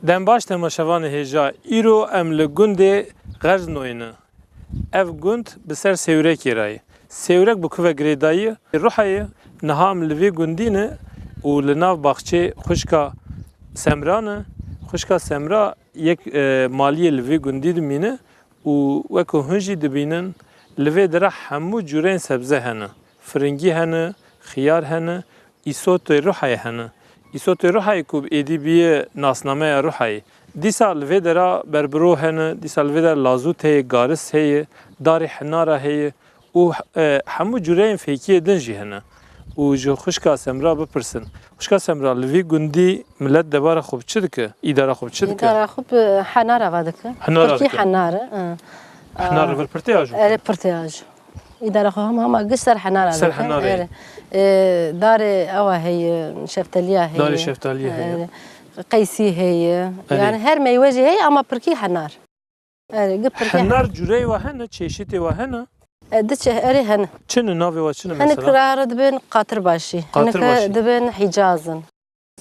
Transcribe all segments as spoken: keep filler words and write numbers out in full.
Dem baş temaşevanê hêja, îro em li gundê Xerznoyê ne. Ev gund bi ser Sêwrekê re ye. Sêwrek bi ku ve girêdayî? Ruhayê niha em li vê gundî ne û li nav baxçê xwişka Semra ne. Xwişka Semra yek, e, maliyê li vê gundî dimîne û wekî hûn jî dibînin, li vê dera hemû cûreyên sebze hene. Firingî hene, xiyar hene, îsotê ruhayê hene. Îsotê ruhayê ku êdî bûye nasnameya ruhayê. Dîsa li vê dera berbiro hene, dîsa li vê dera lazût heye, garis heye, darê hinara heye û, e, hemû cûreyên fêkiyê din jî hene. Û ji xwişka Semra bipirsin. Xwişka Semra, li vî gundî milet debara xwe bi çi dike? Îdara xwe bi çi dike? Îdara xwe bi henara ve dike. Henara Tirkî dike. Henar e, e. Henar e vir pirtê ajo? Erê, pirtê ajo. Îdara xwe hema, hema giş ser henara dike. Ser henarê. Erê. E, darê ewa heye, şeftaliya heye. Darê şeftaliya heye. Erê. Qeysî heye. Erê. Yani her meywe jî heye ama pirkî henar. Erê, gi pirkî. Henar cûreyê wa hene, çeşitê wa hene? E, di çe-, erê hene. Çi ne, navê wa çi ne mesela? Hinek ra re dibên qatirbaşî. Qatirbaşî. Hinek dibên hicazin.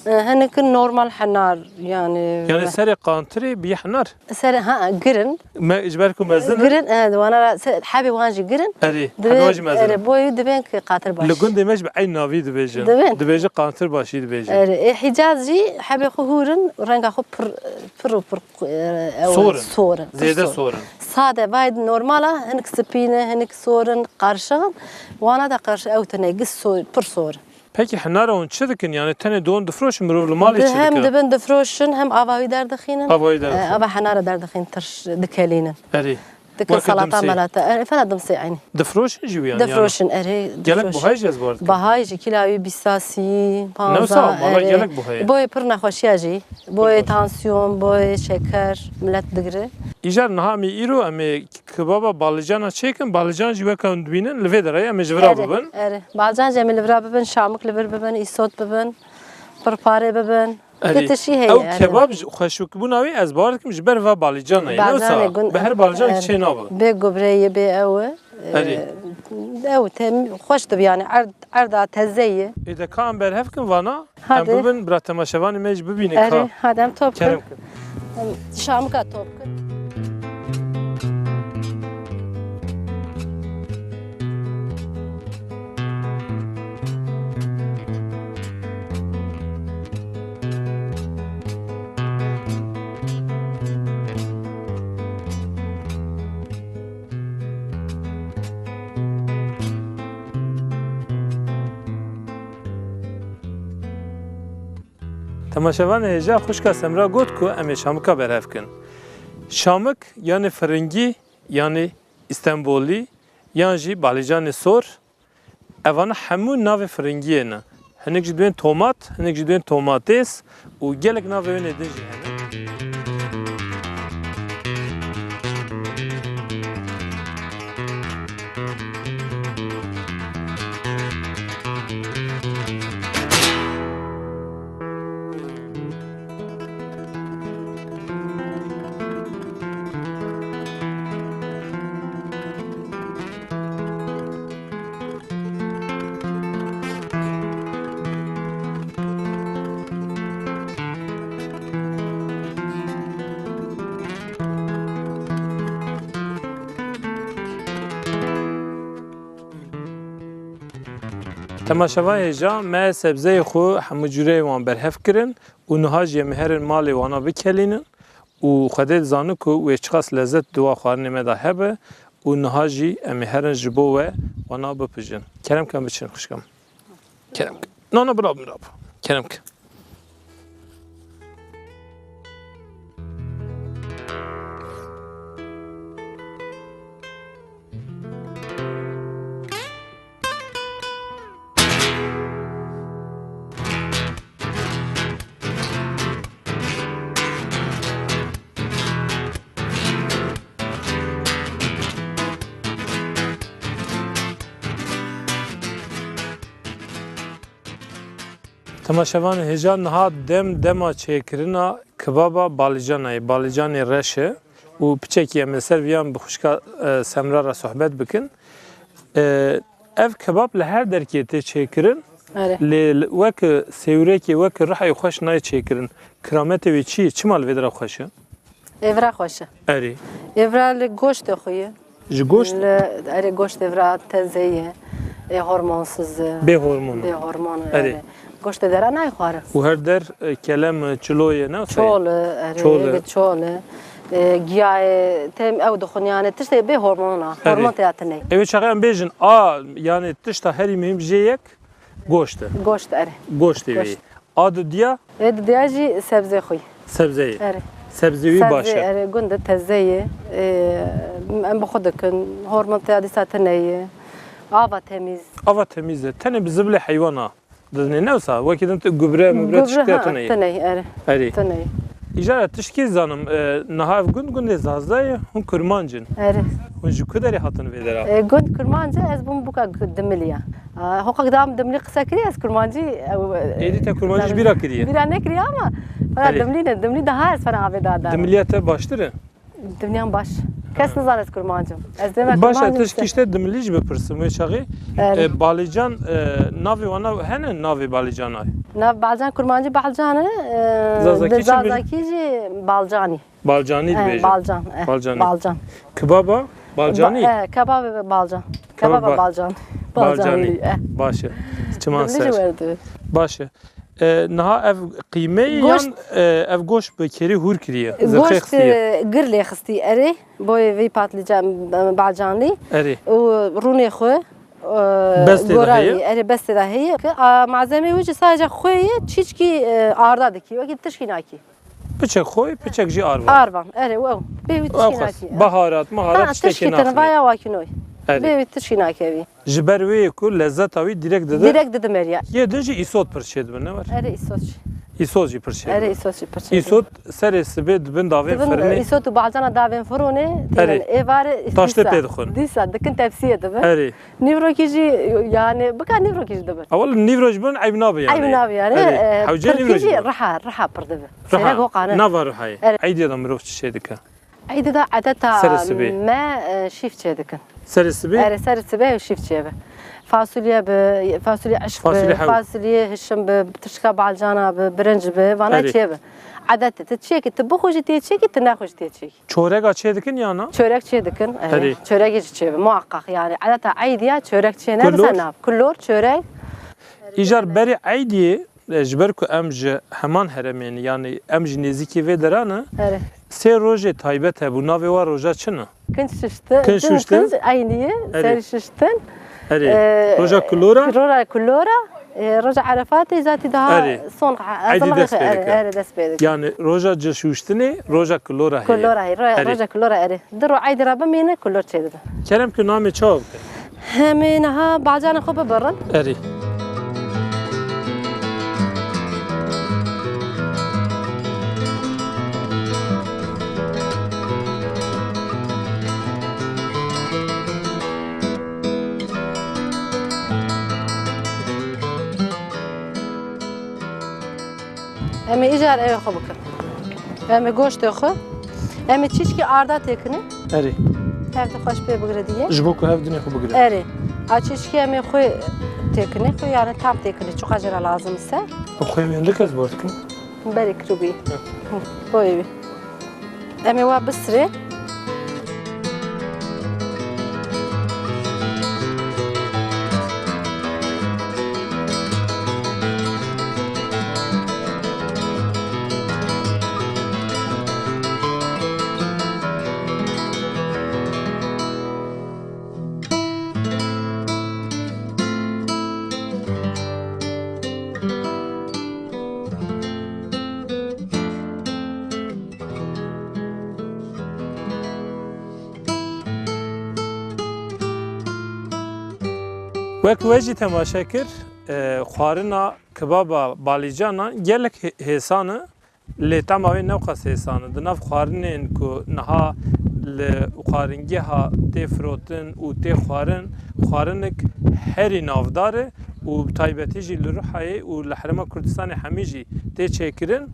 E, hinek normal henar, yani. Yani serê qantirê bî henar? Serê, ha, girin. Me, ji ber ku mezin in? Girin, e, wana ra se-, hebê wan jî girin. Erê, dibên, hebê wan jî mezin in. Erê, boyî dibên ki qatirbaşî. Li gundê me jî bi eyn navî dibêjin. Dibên. Dibêje qatirbaşî dibêjin. Erê, e, hicaz jî hebê xwe hûr in, renga xwe pir, pir û pir E, ew sor in. Sor in, pir sor in. Zêde sor in. Sade, vay normal a, hinek spî ne, hinek sor in, qarşix in. Wana da qarşix ew tune, giş sor, pir sor in. Peki hinara hûn çi dikin? Yani tenê don difroşin, mirov li malê çi dike? Hem dibin difroşin, hem ava wî derdixînin. Ava wî derdixînin. E, ava henara derdixînin, tirş dikelînin. Erê. Dikin salata melata. Erê, fena dimsê eynî. Difroşin jî wî yan? Difroşin, erê, gelek difroşin. Buhay jî ez bar dikim. Bahay jî kîla wî bîst sasî, panzdeh, erê. Newsa, mala gelek buhay e. Boyê pir nexweşiya jî. Boyê tansiyon, boyê şeker, milet digire. Îcar niha em ê îro, em ê kibaba balicana çêkin, balican jî weka hûn dibînin, li vê derayê em ê ji vira bibin. Erê, erê. Balican jî em ê li vira bibin, şamik li vir bibin, îsot bibin, pirparê bibin. Erê. Pêtişî heye, ew erê. Kebab ji xweşikbûna wî ez bawer dikim ji ber va balicana ye. Bacanê gund, bi her balicanekî çê nabe. Bê gubreyê, bê ew e. Erê. Ew tem-, xweş dibe yani, erd, erda teze ye. Ê de ka em berhev kin vana, em bibin, bira temaşevanê me jî bibîne ka. Erê, hadi em top kin. Kerem kin. Em şamika top kin. Temaşevanê hêja, xwişka Semra got ku em ê şamika berhev kin. Şamik, yanê firingî, yanê îstenbolî, yan jî balicanê sor, evana hemû navê firingiyê ne. Hinek jî dibên tomat, hinek jî dibên tomatês û gelek navê wênê din jî hene. Temaşevanê hêja, me sebzeyê xwe hemû cûreyê wan berhev kirin û niha jî em ê herin malê wana bikelînin û Xwedê dizane ku wê çiqas lezet di wa xwarinê me de hebe û niha jî em ê herin ji bo we wana bipijin. Kerem kin biçin xwişka min. Kerem kin. Na, na, bira, bira. Kerem kin. Temaşevanê hêja, niha dem dema çêkirina kibaba balicanayê, balicanê reş e û piçekî em li ser viyan bi xwişka, e, Semra re sohbet bikin. E, ev kebab li her derkê tê çêkirin. Erê. Lê li, wek sêwrekê, wek rihayê xweş nayê çêkirin. Kirametê wê çi ye? Çima li vê dera xweş e? Êvra xweş e. Erê. Êvra li goştê xwe ye. Ji goşt? Li, erê, goşt êvra teze ye. E, hormonsiz e. Bê hormon e. Bê hormon e, Erê. Erê. Goştê dera nayê xwarin. Û her der, e, kelem, e, çilo ye, ne wisa ye? Çol e, erê, Çol e. Çol e. E, giyayê tem ew dixwin, yani tiştê bê hormon a. Erê. Hormon tê ya tune ye. Ew çaxê em bêjin, a, yani tişta herî muhîm jê yek goşt e. Goşt, erê. Goştê wê. Goşt. A dudiya? Ê dudiya jî sebzê xwe ye. Sebzeyê. Erê. Sebzê wî baş e. Sebzê, erê, gund e, teze ye. Ê, em bi xwe dikin. Hormon tê ya dîsa tune ye. Ava temîz. Ava temîz e. Tenê bi zibilê heywana didinê, ne wisa? Wekî din tu gubre, mubre, Gubre, tiştê ha, tune ye. Tune ye, erê. Erê. Tune ye. Îcar tiştkî zanim, e, niha ev gund gundê Zazda ye, hûn kurmanc in. Erê. Hûn ji ku derê hatin vê dera? E, gund kurmanc e, ez bûm bûka gu-, Dimilî ya. A, hoqa dam Dimilî qise kiriye, ez kurmancî, ew, e, Êdî te kurmancî ji bîra kiriye? Bîra nekiriye ama, fena Erê. Dimilî ne, Dimilî daha ez fena avê da da. Dimiliya te baştir e? Dimiliyan baş. Kes Ha. nizane ez kurmanc im. Ez dema Baş e, kurmanc im tişkî işte. işte Dimilî jî bipirsim wê çaxê. Erê. E, Balîcan, e, navê wana hene navê Balîcana? Nav Balcan kurmancî Balcan e, e, Zazakî di çi bir- Zazakî jî Balcanî. Balcanî He, dibêjin. Balcan, eh, Balcanî. Balcan. Kebaba Balcanî? Ba-, eh, kebabê Balcan. Kebaba Kebaba Ba-, Balcan. Balcanî. Balcanî, eh. Baş e. Çiman Dimilî ser. Jî werdi. Baş e. E, niha ev qîmeyê Goşt yan, e, ev goşt bi kêrî hûr kiriye? Zirxê Goşt, xistiye? E, gir lê xistî erê. Boyê vî patlıcan, e, Balcanî. Erê. Û rûnê xwe, e, Bestê de goravî, heye? Erê, bestê de heye. A, malzemê wî jî sadece xwe ye, çîçkî, e, arda dikî. Wekî tişkî nakî. Piçek xwe, piçek jî arvan. Arvan, erê, ew. Bê wî Ew tişkî xwest. Nakî. Baharat, maharat Ha, tiştekê tişkî naxîne. Tinvaya wakînoy. Erê. Bê wî tişkî nakevî. Ji ber wê ku lezzeta wî direk dide. Direk dide meriya. Yê din jî îsot pir çêdibin, ne wer? Erê îsot jî. Îsot jî pir çêdibin. Erê îsot jî pir çêdibin. Îsot serê sibê dibin davên Dibin, firinê. Îsot û balcana davên fironê, Erê. Êvarê Taştê pê dixwin. Dîsa dikin tepsiyê dibin. Erê. Nîvrokî jî, yani, bika nîvrokî jî dibin. Awal nîvro ji bin eyb nabe yani. Eyb nabe yani. Erê. E, Hewce pirkî nîvro jî jî bin. Riha, riha pir dibi. Riha. Sêrek hoqane. Nava rihayê. Erê. Eydê de mirov çi çê dike? Eydê de edeta Serê sibê. me, e, şîf çê dikin. Serê sibê? Erê, serê sibê ew şîf çê bi. Fasulye bi, fasulye eşq Fasulye bi, hew. fasulye hişim bi, tişka balcana bi, birinc bi, vana Erê. çê bi. Edet tu çê ki, tu bixwe jî tê çê ki, tu nexwe jî tê çê ki. Çorega çê dikin ya na? Çörek çê dikin, erê. Erê. Çörek jî çê bi, muhakkak yani. Edeta eydiya çörek çê ne Kulor? Dise nav. Kulor, çörek. Îcar berê eydiyê, e, ji ber ku em ji heman heremê ne, yani em ji nêzîkî vê dera ne, Erê. sê rojê taybet hebû. Navê wa roja çi ne? Kinc şiştin, Kinc din şiştin? kinc eynî ye, Erê. serî şiştin. Erê. Ee, Roja kulora? Roja kulora, e, roja Erefatê zatî daha Erê. son Eydî hazırlık dest pê erê, dike. erê, dest pê dike. Yani roja cişûştinê, roja kulora heye. Kulora heye, ro-, Erê. roja kulora erê. Di ro eydî re bimîne kulor çêdibe. Kerem ki namê çawa bike? Hemê niha bacanê xwe bibirin. Erê. Em ê îcar evê xwe bikin. Em ê goştê xwe. Em ê çîçkî arda têkinin. Erê. Hev di xweş pê bigire diye. Ji bo ku hev dinê xwe bigire. Erê. A çîçkî em ê xwe têkinin, xwe yani tam têkinin. Çuqa jê re lazim ise. Xwe em hindek ez bar dikim. Berê kiribûyî. Hı. Hı, boyê wî. Em ê wa bisirê. Wek we jî temaşe kir, e, xwarina kebaba Balîcana gelek hê-, hêsan e, lê tema wê ne qas hêsan e. Di nav xwarinên ku niha li xwaringeha tê firotin û tê xwarin, xwarinek herî navdar e û bi taybetî jî li Rihayê û li Herêma Kurdistanê hemî jî tê çêkirin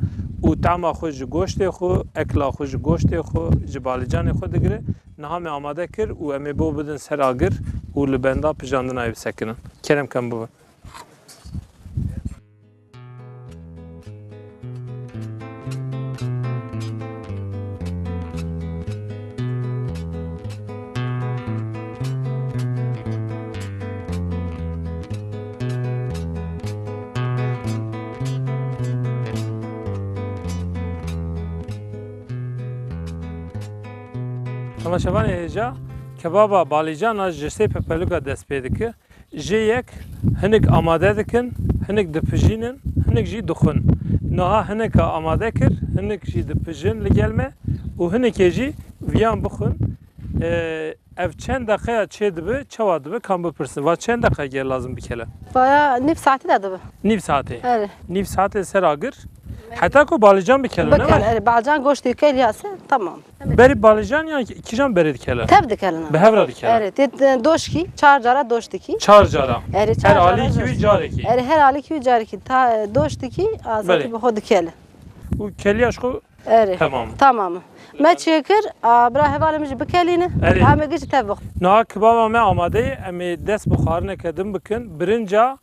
û tama xwe ji goştê xwe, ekla xwe ji goştê xwe, ji balîcanê xwe digire. Niha me amade kir û em ê bo bidin ser agir û li benda pijandina wê bisekinin. Kerem kem bibin. Temaşevanê hêja, kebaba balîcana ji sê pepelûka dest pê dike. Jê yek hinek amade dikin, hinek dipijînin, hinek jî dixwin. Niha hineka amade kir, hinek jî dipijin li gel me û hinekê jî viyan bixwin. Ee, ev çend deqeya çê dibe, çawa dibe, kan bipirsin. Va çend deqe gel lazim bikele? Vaya nîv saetî de dibe. Nîv saetê? Erê. Nîv saetê ser agir. Heta ku balîcan bikele, ne? Bikele, erê, balîcan goştê keliya se, tamam. Berî balîcan yan kîjan berê dikele? Tev dikele. Bi hev re dikele. Erê, tê, tê doş kî, çar cara doş dikî. Çar cara. Erê, çar cara. Her alî kî wî carekî. Erê, her alî kî wî carekî. Ta, e, doş dikî, azakî bi xwe dikele. Û keliya ji xwe. Erê. Tamam. Tamam. Me çêkir, a, bira hevalê min jî bikelîne. Erê. Em ê gişt tev bixwe. Niha kibaba me amade ye, em ê dest bi xwarineke din bikin. Birinca,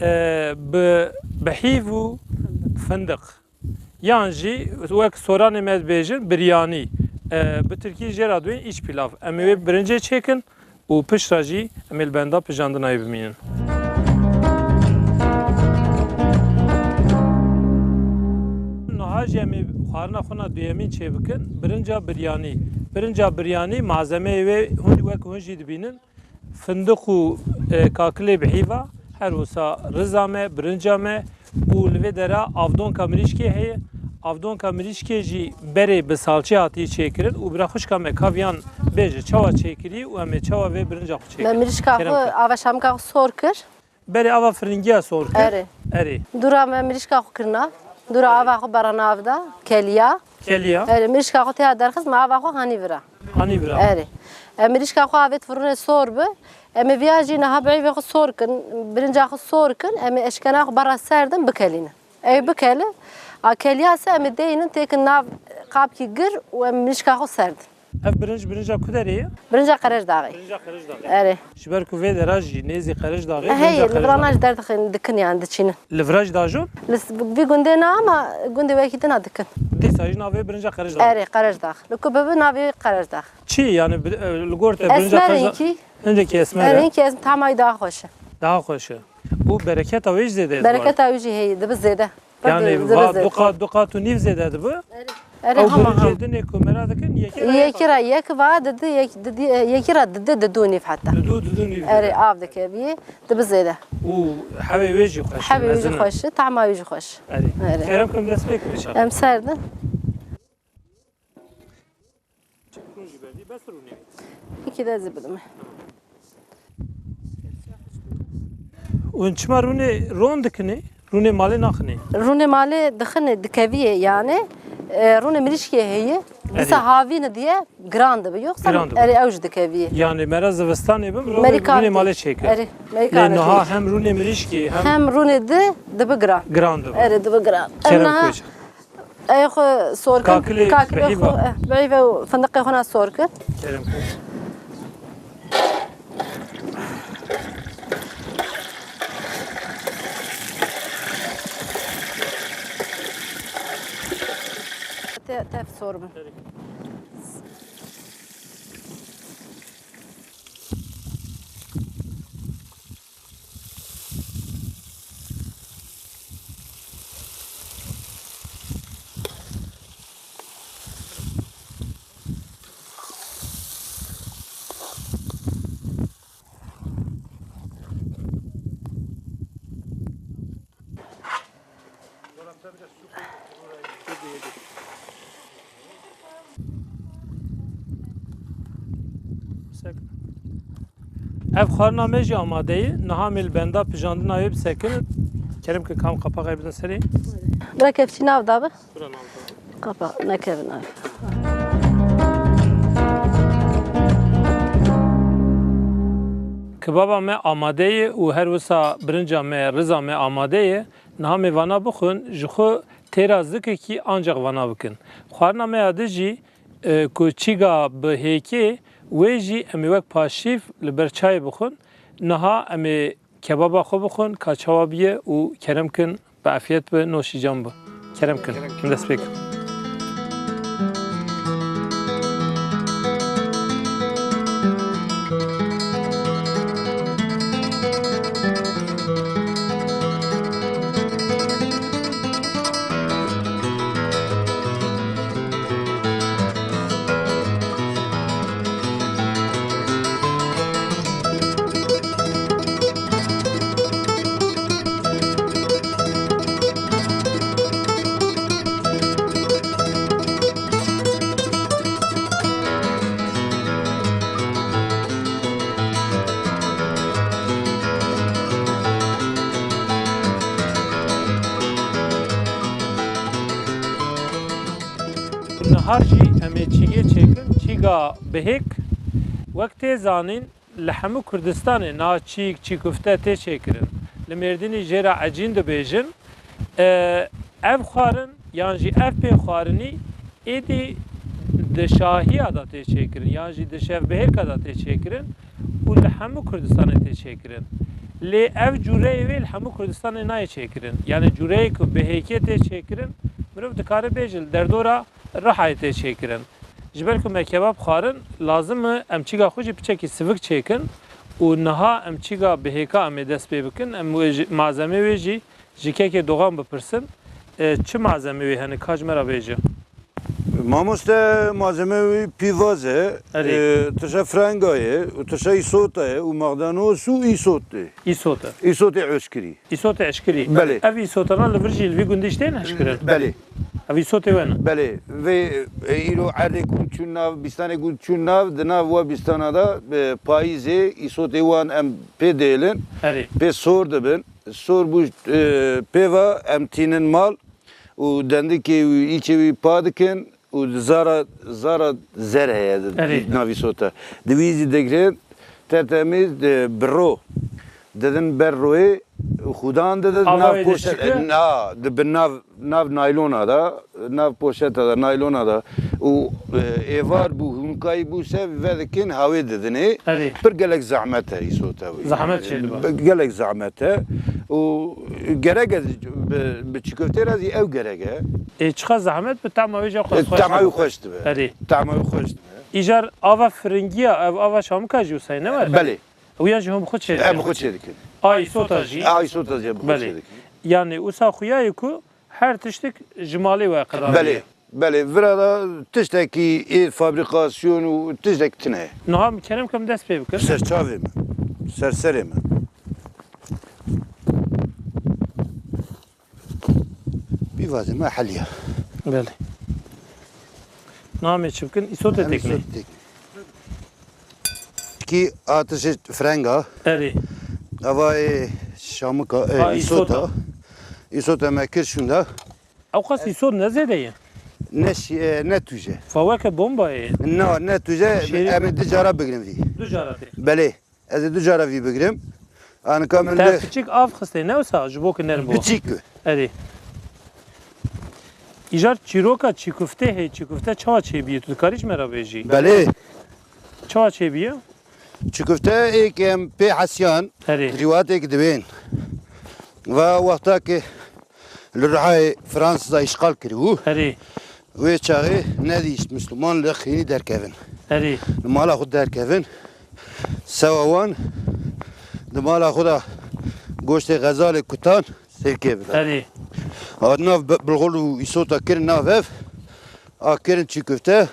e, bi, bi hîv û findiq. Yan jî wek soranê me dibêjin, biryanî. E, bi tirkî jê re dibên iç pilav. Em ê wê birincê çêkin û pişt re jî em ê li benda pijandina wê bimînin. Niha jî em ê xwarina xwe na duyemîn çêbikin, birinca biryanî. Birinca biryanî malzemeyê wê hûn wek hûn jî dibînin. Findiq û, e, kakilê bi hîva, her wisa riza me, birinca me û li vê dera avdonka mirîşkê heye. Avdonka mirîşkê jî berê bi salçê hatiye çêkirin û bira xwişka me ka viyan bêje çawa çêkirî û em ê çawa vê birinca xwe çêkirin. Me mirîşka xwe, ava şamika xwe sor kir. Berê ava firingiya sor kir. Erê. Erê. Dûra me mirîşka xwe kirina. Dûra ava xwe bera nav da. Keliya. Keliya. Erê, mirîşka xwe têya derxist, me ava xwe hanî vira. Hanî vira. Erê. Em mirîşka xwe avêt firûnê sor bi. Em ê viya jî niha bi eyvê xwe sor kin, birinca xwe sor kin, em ê eşkena xwe bera serdin bikelînin. Ew bikele, a keliya se em ê deynin têkin nav qapkî gir û em mirîşka xwe serdin. Ev birinc, birinca ku derê ye? Birinca Qerejdaxê. Birinca Qerejdaxê. Erê. Ji ber ku vê dera jî nêzî Qerejdaxê, hey, birinca li vira Qerejdaxê. Ji derdixin dikin yan diçînin. Li vira jî dajon? Li s-, vî gundê na ama gundê wekî din a dikin. Dîsa jî navê birinca Qerejdaxê. Erê, Qerejdax. Li ku bibi navê Qerejdax. Çi yani bi-, e, li gor te birinca Qerejdax? Esmer in kî. Hindekî esmer e. Erê, in kî ez tahma wî daha xweş e. Daha xweş e. Û bereketa wê jî zêde ye. Bereketa wî jî heye, dibe zêde. Yani dibe va zêde. Du qat, du qat û nîv zêde dibe. Erê. Erê, hema, hema. Ew birincê dinê ku mera dikin, yekê ra yek. Yekê ra yek va didi, yek, didi, yekê ra didi, didu nîv heta. Didu, didu nîv. Erê, av dike bî, dibe zêde. Û hewê wê jî xweş e, mezin e. Hewê wê jî xweş e, tahma wî jî xweş. Erê. Erê. Kerem kim dest pê kir çax. Em serdin. Çi rûn jî berdî, bes rûnê. Îkî de zî bidime. Hûn çima rûnê ron dikinê? Rûnê malê naxinê? Rûnê malê dixinê, dikeviyê yani. E, rûnê mirîşkê heye. Dîsa havî ne diye giran dibe. Yoksa giran dibe. Erê, ew jî dikeviyê. Yani mera zivistanê bim, rûnê, rûnê malê çêke. Erê, merîkan. Lê niha hem rûnê mirîşkê, hem rûnê di, dibe giran. Giran dibe. Erê, dibe giran. Kerem koç. Ey xwe sor kir. Kakilê, kakilê xwe, eh, beyve û findiqê xwe na sor kir. Kerem kir. Te-, tev sor bin. Ev xwarina me jî amade ye. Niha em ê li benda pijandina wê bisekinin. Kerem ke kam qapaxê bidin serê. Bira kevçî nav dabe. Bira nav dabe. Qapa nekevin ev. Kebaba me amade ye û her wisa birinca me, riza me amade ye. Niha em ê vana bixwin, ji xwe têra zikekî ancax vana bikin. Xwarina me ya di jî, e, ku çîga bi hêkê, wê jî em ê wek paşîv li ber çayê bixwin. Niha em ê kebaba xwe bixwin, ka çawa biye û kerem kin, bi efiyet bi, noşîcan bi. Kerem kin, min dest pê kir. Har jî em ê çîgê çêkin, çîga bihêk. Wek tê zanîn, li hemû Kurdistanê na çîg, çîkufte tê çêkirin. Li Mêrdînî jê re ecîn dibêjin. E, ev xwarin yan jî ev pê xwarinî êdî di şahiya de tê çêkirin yan jî di şevbihêka de tê çêkirin û li hemû Kurdistanê tê çêkirin. Lê ev cûreyê wê li hemû Kurdistanê nayê çêkirin. Yanî cûreyê ku bihêkê tê çêkirin, mirov dikare bêje li derdora Rihayê tê çêkirin. Ji ber ku me kebab xwarin, lazim e em çîga xwe jî piçekî sivik çêkin û niha em çîga bihêka em ê dest pê bikin. Em wê jî, malzemê wê jî ji kekê Dogan bipirsin. E, çi malzemê wê hene, ka ji me re bêje? Mamoste, malzeme wî pîvaz e, Erê. e, tirşe frenga ye û tirşe îsota ye û mexdenos û îsot e. Îsot e. Îsotê eşkirî. Îsotê eşkirî. Belê. Ev îsotana li vir jî li vî gundî jî tên eşkirin? Belê. Ev îsotê we ne? Belê. Vê, e, îro erdê ku çûn nav, bîstanê ku çûn nav, di nav wa bîstana de, e, payîzê îsotê wan em pê dêlin. Erê. Pê sor dibin. Sor bû, e, pê ve em tînin mal û dendikê wî, îçê wî pa dikin û zara, zara zer heye di, Erê. di navî sota. Di wî zî digirin, tertemîz, e, bi ro. Didin ber royê, xudan didin Ava nav wê de poşet, çi ki? na, di bin nav, nav naylona da, nav poşeta da, naylona da û, e, êvar bû, hûnkayî bû se vedikin hawê didinê. Erê. Pir gelek zehmet e îsota wî. Zehmet çê dibe. Gelek zehmet e û gerek e bi, bi çikoftê re zî ew gerek e. Ê, çiqa zehmet bi, tema wê jî xweş, E, xweş tema wî dibe. xweş dibe. Erê. Tema wî xweş dibe. Îcar ava firingiya, ev ava şamika jî wisa ne were? Belê. Ew yan jî hûn bi xwe çê Em dikin? xwe çê dikin. A îsota jî? A îsota jî em xwe Belê. çê dikin. Yanî wisa xuya ye ku her tiştik ji malê we qedar Belê. bê. Belê, vira da tiştekî ê fabrîkasyon û tiştek tune ye. Niha min kerem kim dest pê bikin. Ser çavê min. Ser serê min. Pîvazê me heliya. Belê. Namê çi bikin? Îsotê Em têkine. îsot têkine. Kî atişê frenga. Erê. Ava ê şamika, e, Ha, îsota. îsota. Îsota me kir şûnda. Ew qas îsot ne zêde ye? Ne şi-, e, ne tuje. Fa weke bomba ye. Na, ne tuje. Şêrî- Em ê du cara bigrin vî. Du cara tê. Belê. Ez ê du cara vî bigrim. Anika min Te de piçik av xistê, ne wisa, ji bo ku nerm bo. Piçik. Erê. Îcar çîroka çîkufte heye, çîkufte çawa çêbîye? Tu dikarî ji me re bêjî? Belê. Çawa çêbîye? Çîkufte ê ke em pê hesiyan, Erê. rîwatêk dibên. Va wexta ke li Rihayê Fransiza îşxal kiribû. Erê. Wê çaxê nedîşt Misliman li xînî derkevin. Erê. Li mala xwe derkevin. Sewa wan di mala xwe de goştê xezalê kutan sêrkê bide. Erê. Hat nav bi-, bilxul û îsota kirin nav ev. A kirin çîkufte.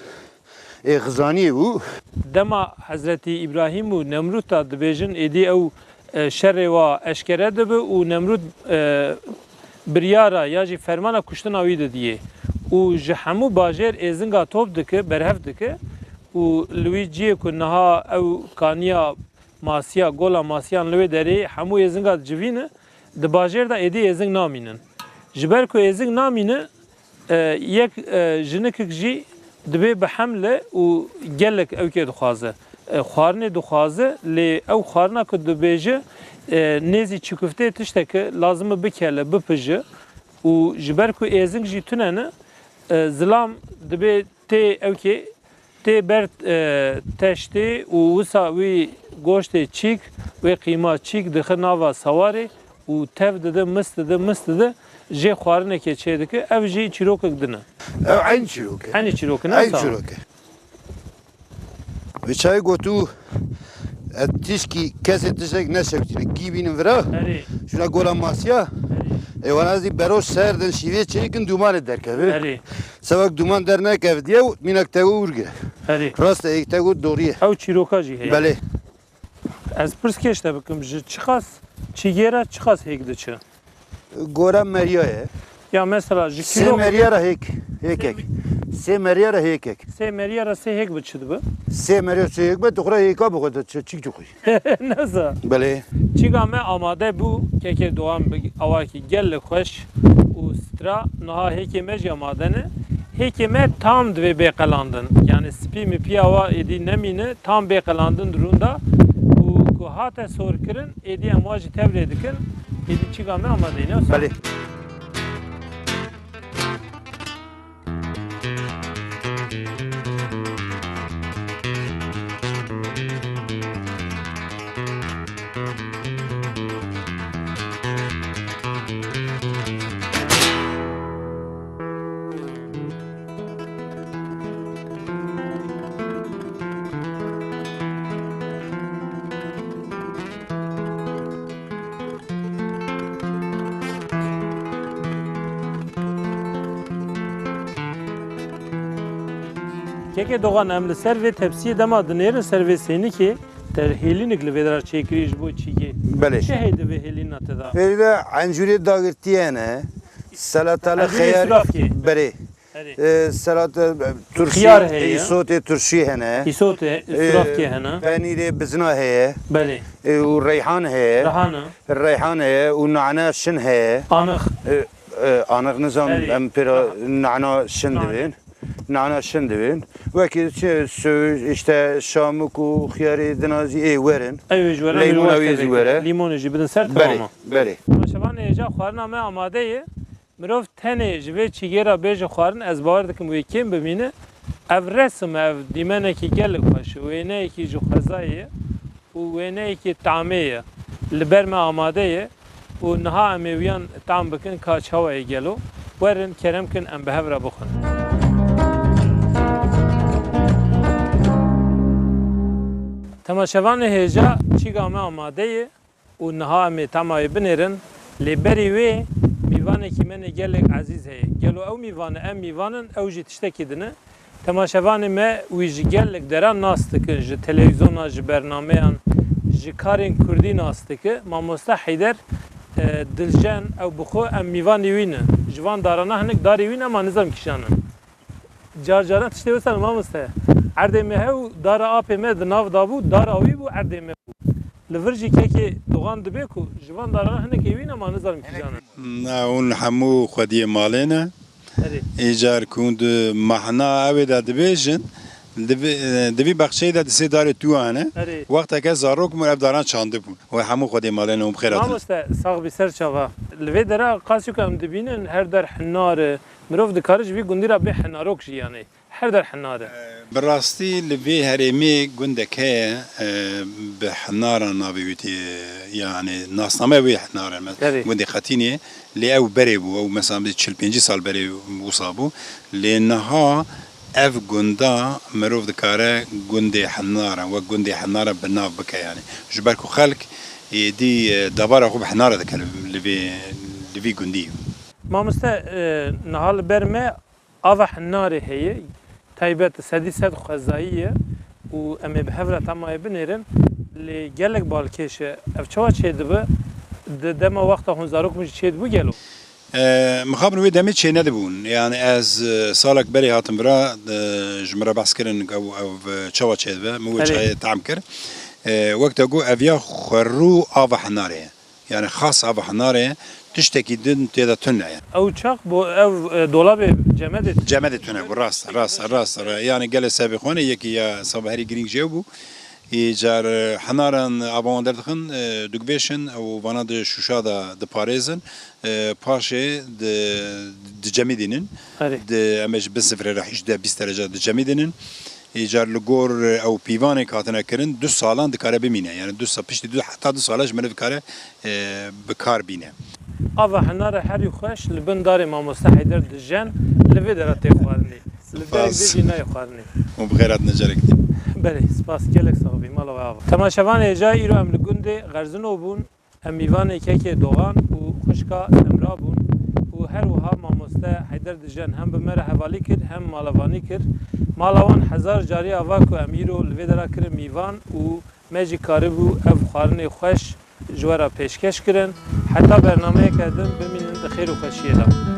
Ê xizaniyê bû. Dema Hezretî Îbrahîm û Nemrûd da dibêjin, êdî ew, e, şerê wa eşkere dibe û Nemrûd, e, biryara ya jî fermana kuştina wî didiyê. Û ji hemû bajêr êzinga top dike, berhev dike û li wî ciyê ku niha ew kaniya masiya, gola masiyan li wê derê hemû êzinga dicivîne, di bajêr de êdî êzing namînin. Ji ber ku êzing namîne, E, yek, e, jinikek jî dibê bihem le û gelek ewkê dixwaze. E, xwarinê dixwaze, lê ew xwarina ku dibêje, e, nêzî çîkuftê tişteke lazim e bikele, bipije û ji ber ku êzing jî tune ne, e, zilam dibê tê ewkê tê ber, e, teştê û wisa wî goştê çîk, wê qîma çîk dixe nava sewarê û tev dide, mis dide, mis dide, jê xwarinekê çêdike. Ev jî çîrokek din e. Ew eyn çîrok e. Eynî çîrok e, ne Eyn wisa? çîrok e. Wê çayê gotû, ez tişkî kesê tiştek neşewitîne. Gî bînin vira. Erê. Şuna gola masiya. Erê. Ê wana zî beroş ser din şîvê çêkin dûmanê derkeve. Erê. Sewek dûman dernekeve diye û mînak te û urgire. Erê. Rast e, êk te got doğru ye. Ew çîroka jî heye. Belê. Ez pirs kêş te bikim, ji çiqas çîgê re çiqas hêk diçe? Gora meriya ye. Ya mesela ji Sê kilo meriya re hêk, hêkek. Sê meriya re hêkek. Sê meriya re sê hêk bi çi dibe? Sê meriya sê hêk be, tu xwe re hêka bi xwe de çi, çik çi xwe. Neza. Belê. Çîga me amade bû, kekê Doğan bi awakî gelek xweş û stra, niha hêkê me jî amade ne. Hêkê me tam divê bê qelandin. Yani spî mipîya wa êdî nemîne, tam bê qelandin di rûn de. Û ku hate sorkirin, êdî em wa jî tevlê dikin, êdî çîka me amade ye, ne wisa? Belê. Kekê Dogan, em li ser vê tepsiyê dema dinêrin ser vê sênikê, te hêlînik li vê dera çêkirî ji bo çîkê. Belê. Çi heye di vê hêlîna te de? Vê de encûrê dagirtiyê hene, selatale, Encûrê xeyar, suravkê. Berê. Erê. E, selat, e, turşî, Xiyar heye. Îsotê turşî hene. Îsotê, e, suravkê hene. Penîrê bizna heye. Belê. E, û reyhan heye. Reyhan e. Reyhan heye û nane şin heye. Anix. E, e, anix nizam, Erê. Em pêra nana şin Nane. Dibên. Nana şin dibên. Wekî çi sö-, işte şamik û xiyarê dinazî ê werin. Ew ê ji werin, Leymona wê jî were. Lîmonê jî bidin ser, Berê, tamam e. Berê. Maşevan êca xwarina me amade ye. Mirov tenê ji vê çîgê re bêje xwarin, ez bawer dikim wê kêm bimîne. Ev resim e, ev dîmenekî gelek xweş e, wêneyekî ji xwezayê ye û wêneyekî tamê ye. Li ber me amade ye û niha em ê wiyan tam bikin ka çawa ye gelo. Werin kerem kin em bi hev re bixwin. Temaşevanê hêja, çîga me amade ye. Û niha em ê tema wê binêrin, lê berî wê mîvanekî me nê gelek ezîz heye. Gelo ew mîvan e, em mîvan in, ew jî tiştekî din e? Temaşevanê me wî ji gelek deran nas dikin, ji televîzyona, ji bernameyan, ji karên kurdî nas dike. Mamoste Heyder, e, Diljen, ew bi xwe em mîvanê wî ne. Ji van darana hinek darê wî ne, ma nizam kîjan in. Car caran tiştê wisa ne mamoste. Erdê me hew dara apê me di nav da bû, dara wî bû, erdê me bû. Li vir jî kekê Dogan dibê ku ji van darana hinekê wî ne, ma nizanim kîjan e. Na, hûn hemû xwediyê malê ne. Erê. Îcar ku hûn di mahna ewê de dibêjin, di vî, di vî bexçeyê de di sê darê tû hene. Erê. Wexteke zarok bûn, ev daran çandibûn. Wê hemû xwediyê malê ne, hûn bi xêr hatin. Mamoste, sax bî, ser çava. Li vê dera qasî ku em dibînin, her der hinar e. Mirov dikare ji vî gundî re bê hinarok jî, yanî her der hinar e. Bi rastî li vê herêmê gundek heye, e, bi hinaran navê wî tê, yanî nasnameya wê hinar e. Me-, Erê. Gundê Xetînê, lê ew berê bû, ew mesela bi çil pêncî sal berê wisa bû. Lê niha ev gunda mirov dikare gundê hinaran, wek gundê hinaran bi nav bike yanî. Ji ber ku xelk êdî, e, debara xwe bi hinara dike li, li vê, li vî gundî. Mamoste, e, niha li ber me ava hinarê heye, taybet sedî sed xwezayî ye û em ê bi hev re tema wê binêrin, lê gelek balkêş e. Ev çawa çêdibe? Di dema wexta hûn zarok bûn jî çêdibû gelo? E, mixabin wê demê çênedibûn. Yani ez, e, salek berê hatim vira, e, ji min re behs kirin ew, ew, e, çawa çêdibe, min wê Erê. Çayê tam kir. E, wek te got, ev ya xwerû ava hinarê ye. Yani xas ava hinarê, tiştekî din tê de tune ye. Ew çax bo ev, e, dolabê cemedê tune. Cemedê tune bû, rast, rast, rast, rast. Yani gelê sebê xwe ne, yekî ya seba herî girîng jê bû. Îcar, e, hinaran ava wan derdixin, e, dugvêşin û vana di şûşa de diparêzin. E, paşê di, di cemî dînin. Erê. Di, em ê ji bin sifrê re hîjdeh bîst derece di cemî dînin. Îcar li gor, e, ew pîvanê ke hatine kirin, du salan dikare bimîne. Yani du sa-, piştî du, heta du sala ji me re dikare, e, bi kar bîne. Ava hinare herî xweş li bin darê mamoste Heyder Dijen li vê dera tê xwarinê. Li berek Spas. Dê jî nayê xwarinê. Hûn bi xêr hatine carek din. Belê, spas, gelek sax bî, mala we ava. Temaşevanê hêja, îro em li gundê Xerzino bûn. Em mîvanê kekê Dogan û xwişka Semra bûn û her wiha mamoste Heyder Dijen hem bi me re hevalî kir hem malevanî kir. Mala wan hezar carî ava ku em îro li vê dera kirin mîvan û me jî karibû ev xwarinê xweş ji we re pêşkeş kirin. Heta bernameyeke din bimînin di xêr û xweşiyê de.